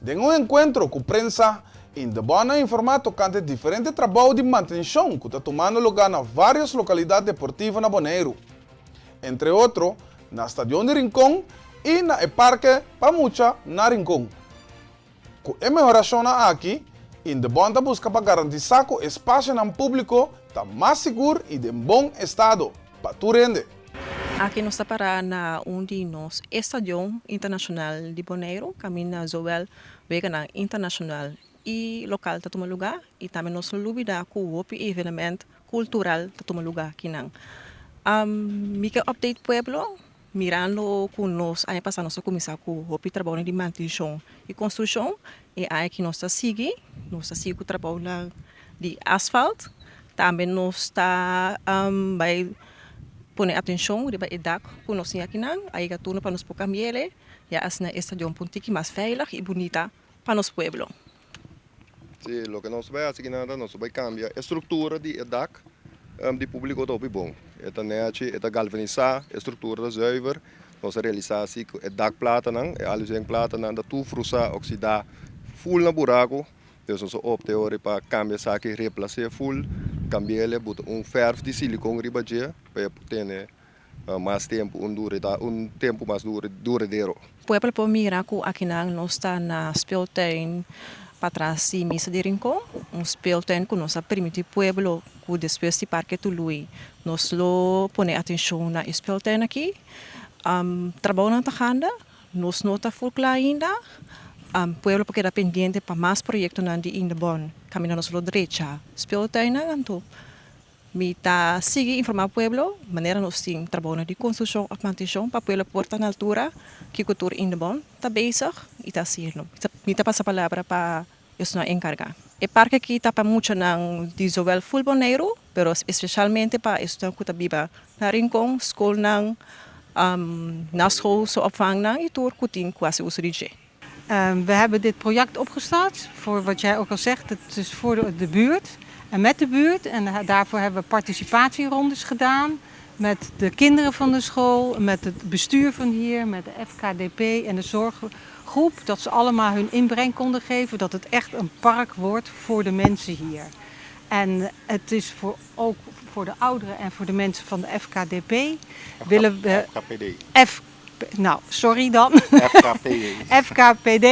Den un enkuentro ku prensa, Indebon a informá tokante diferente trabou di mantenshon ku ta tumando lugá na vários lokalidat deportivo na Boneiru. Entre otro, na Stadion di Rincon i na e parke pa mucha na Rincon. Ku e mehorashonnan aki, Indebon ta buska pa garantisá ku espasionan públiko ta mas sigur i den bon estado pa tur hende. Aki nos ta pará na un di nos estadion internashonal di Boneiru, kaminda zowel weganan internashonal i lokal ta tuma lugá i tambe nos no lubidá ku hopi evenement kultural ta tuma lugá akinan. Mi ke update pueblo mirando ku nos aña pasá nos a kuminsá ku hopi trabounan di mantenshon i konstrukshon, e aña aki nos ta sigui, nos ta sigui ku trabounan di asfalt, tambe nos ta bai pone atenshon riba e dak ku nos tin akinan, a yega turno pa nos por kambi'el ya asina e stadion por un tiki mas veilig i bunita pa nos pueblo. Sí, loke nos bai hasi kinan ta nos bai kambia e struktura di e dak di públiko ta hopi bon. E ta nèchi, e ta galvanisá, e struktura ta zuiver. Nos a realisá asi ku e dakplatanan, e aluzinkplatanan ta tur frusá, oksidá, ful na buraku. Dus nos a opta e ora pa kambia esaki, replas'é ful, kambi'el, buta un fèrf di silikon riba dje pa e por tene mas tempu, un durida, un tempu mas duradero. Pueblo por mira ku akinan nos ta na speeltuin patras di Misa di Rincon, un speeltuin ku nos a permiti pueblo ku despues di Parke Tului nos lo pone atenshon na e speeltuin aki. Trabounan ta ganda, nos no ta ful kla ainda. Pueblo por keda pendiente pa mas proyektonan di Indebon kaminda nos lo drecha speeltuinnan anto. Mi ta sigui informá pueblo manera nos tin trabounan di konstrukshon òf mantenshon pa pueblo por ta na altura kiko tur Indebon ta bezig i ta hasiendo. Mi ta pasa palabra pa esnan enkargá. E parke aki ta pa muchanan di zowel ful Boneiru pero espeshalmente pa esnan ku ta biba na Rincon, skolnan, naschoolse opvangnan i tur ku tin ku hasi uso di dje. We hebben dit project opgestart voor wat jij ook al zegt, het is voor de buurt en met de buurt. En daarvoor hebben we participatierondes gedaan met de kinderen van de school, met het bestuur van hier, met de FKDP en de zorggroep. Dat ze allemaal hun inbreng konden geven, dat het echt een park wordt voor de mensen hier. En het is voor, ook voor de ouderen en voor de mensen van de FKDP. Willen we, FKPD. F, nou, sorry dan. FKPD. FKPD.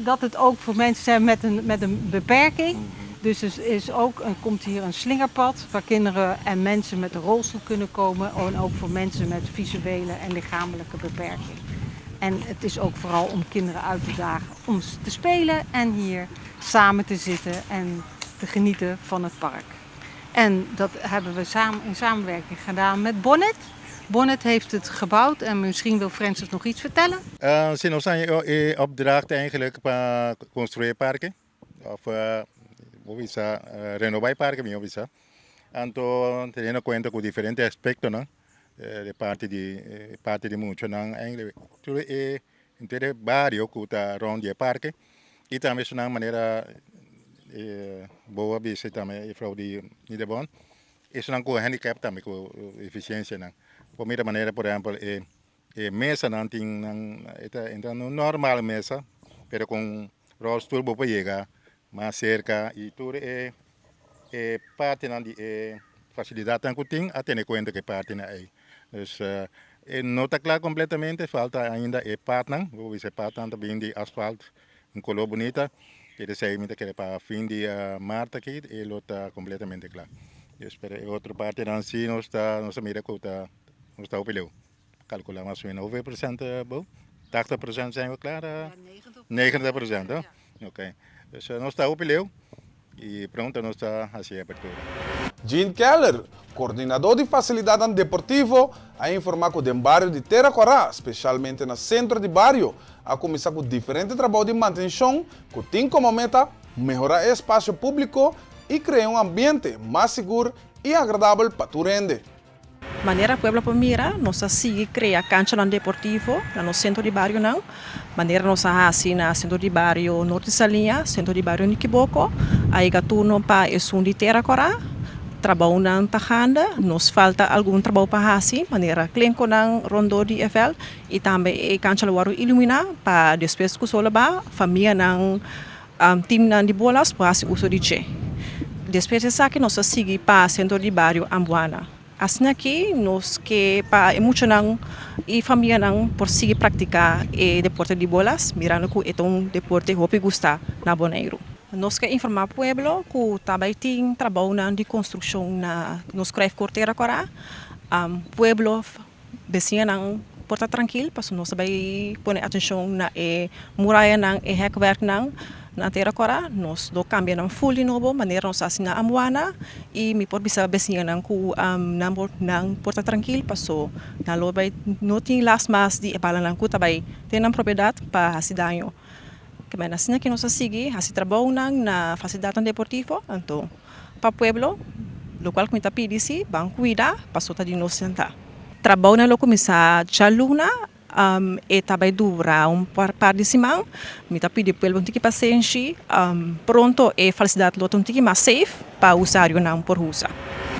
Dat het ook voor mensen zijn met een beperking. Dus er is ook, er komt hier een slingerpad waar kinderen en mensen met een rolstoel kunnen komen. En ook voor mensen met visuele en lichamelijke beperking. En het is ook vooral om kinderen uit te dagen om te spelen en hier samen te zitten en te genieten van het park. En dat hebben we samen, in samenwerking gedaan met Bonnet. Bonnet heeft het gebouwd en misschien wil Francis nog iets vertellen. Si, nos a haya opdracht eigenlijk pa construi parke of bisa renoba parke, mi bisa. Anto, teniendo cuenta cu diferente aspecto, no? Di parti di mucha, no? Eigenlijk, tur e henter bario cu ta rond e parke y tambe e manera bo a bisa tambe mevrouw di Indebon, esnan cu handicap tambe cu deficiencia, no? Por mira manera, por ehempel, e mesa nan tin nan ta normal mesa, pero cu rolstoel bo por yega mas cerca y tur e parti nan di e facilidad nan cu tin a tene cuenta cu e parti nan ey. Dus no ta cla completamente, falta ainda e part nan, bo bisa e part nan ta bin di asfalt, un color bunita, y esey mi ta kere pa fin di maart aki e lo ta completamente cla. Dus pero e otro parti nan si nos ta mira cu ta nos ta hopi leu. Calcula mas o menos hoeveel procent, bo? 80% zijn we klaar? 90%, hè? Oké. Dus nos ta hopi leu y pronto nos ta haci apertura. Jean Keller, coordinador di facilidad deportivo, a informa cu den bario di Tera Cora, specialmente na centro di bario, a cuminsa cu diferente trabou di mantencion cu tin como meta mehora e espacio publico y crea un ambiente mas sigur y agradabel pa tur hende. Manera pueblo por mira, nos a sigui crea cancha deportivo na nos centro di bario nan. Manera nos a hasi na centro di bario Norte Saliña, centro di bario Nikiboko, a yega turno pa esun di Tera Cora. Trabounan ta ganda, nos falta algun trabou pa hasi, manera klenkonan rondó di e vèlt i tambe e kancha lo wòrdu iluminá pa despues ku sol a baha famianan, timnan di bolas por hasi uso di dje. Despues di esaki nos a sigui pa sentro di bario Ambuana. Asina aki nos ke pa e muchanan i famianan por sigui praktiká e deporte di bolas mirando ku e ta un deporte hopi gustá na Boneiru. Nos ke informá pueblo ku ta bai tin trabounan di konstrukshon na nos Cruyff Court Tera Kòrá. Pueblo, besiñanan por ta trankil pasobra nos ta bai pone atenshon na e murayanan, e hèkwèrknan na Tera Kòrá. Nos lo kambia nan ful di nobo manera nos a hasi na Ambuana i mi por bisa besiñanan ku nan por nan por ta trankil paso nan lo bai no tin las mas di e balanan ku ta bai den nan propiedat pa hasi daño. Kemey asina ke nos a sigui hasi trabounan na fasilidatnan deportivo, anto pa pueblo lokual ku mi ta pidi si ban kuida paso ta di nos sentá. Trabounan lo kuminsá djaluna, e ta bai dura un par di siman, mi ta pidi pueblo un tiki pasenshi, pronto e fasilidat lo ta un tiki mas safe pa usuarionan por usa.